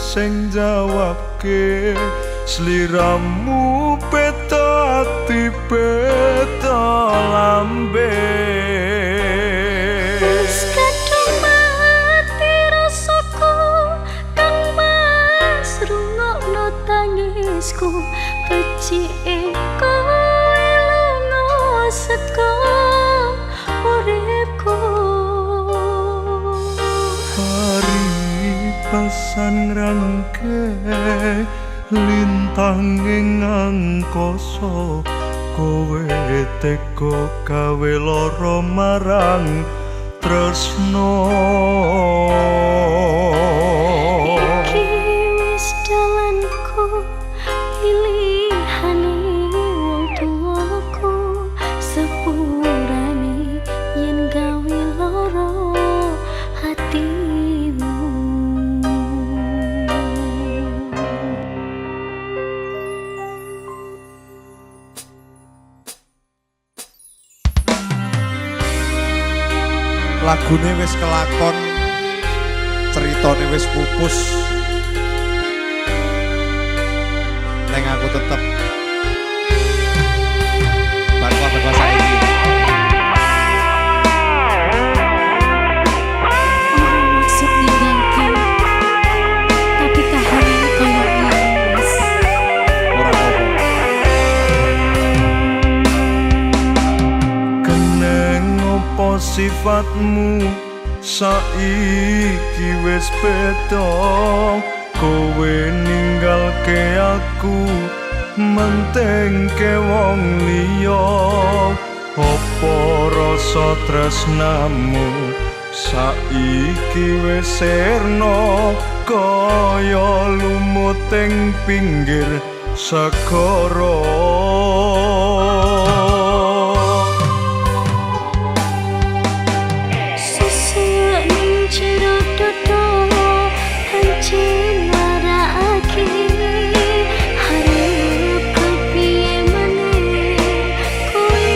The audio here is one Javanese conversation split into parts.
sing jawabke. Sliramu beda ati beda lambe. Wis kadung mati rasaku, Kang Mas, rungokno tangisku. Becike kowe lunga saka uripku. Paribasan ngrangke lintang ing angkasa, kowe tega gawe lara marang tresno. Iki wis dalanku, pilihane wong tuaku. Sepurane yen gawe lara hatimu. Lagune wis kelakon, ceritane wis pupus, neng aku tetep bakal teko saiki. Ora maksud ninggalke, tapi kahanane koyo ngene, Mas. Ora apa-apa. Keneng opo sifatmu saiki wis beda, kowe ninggalke aku mentingke wong liya. Opo rasa tresnamu saiki wis sirna kaya lumut ing pinggir segara. Sesuk ning jero dodo pancen marakake harep kepiye maneh kowe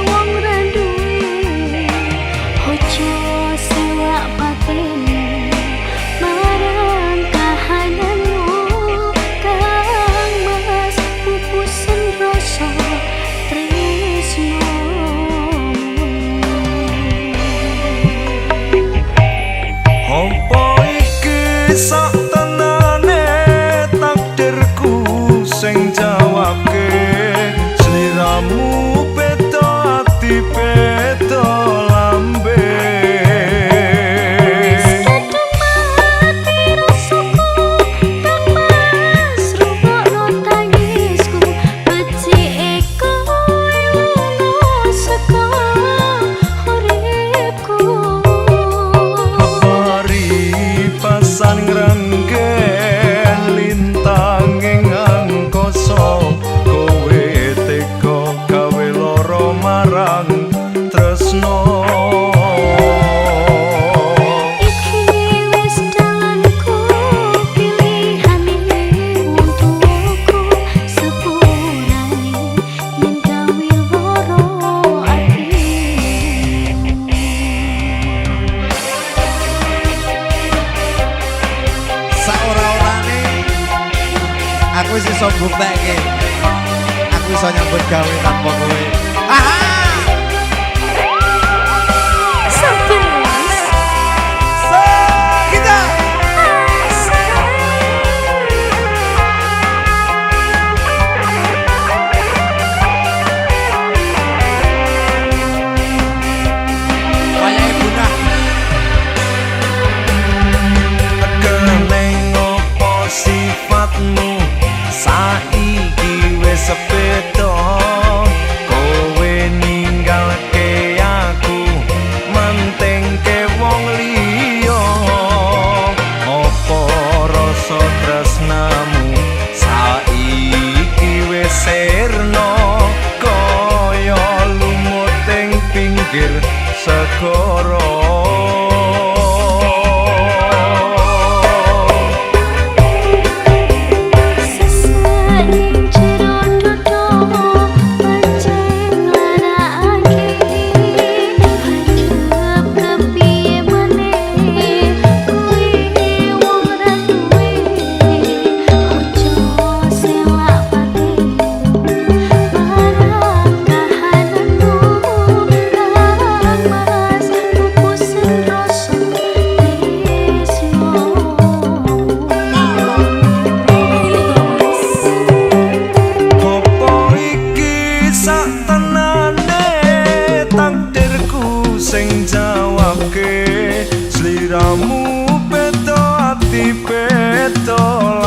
wong ra duwe. Ojo sewak batinku marang kahananmu, Kang Mas, pupusen rasa tresno. Apa iki sak tenane takdirku sing jawabke? Sliramu beda ati beda lambe. Wis kadung mati rasaku, Kang Mas, rungokno tangisku. Becike kowe lunga saka uripku. Paribasan ngrangke lintang ing angkasa, kowe tega gawe lara marang tresno. Iki wis dalanku, pilihane wong tuaku. Sepurane yen gawe lara atimu. Saora-orane aku wis iso mbuktekke. Aku iso nyambut gawe tanpa kowe. Aha! Sampai Mas. Kita wayahe punah. Keneng opo sifatmu saiki wis beda, kowe Sliramu beda ati beda.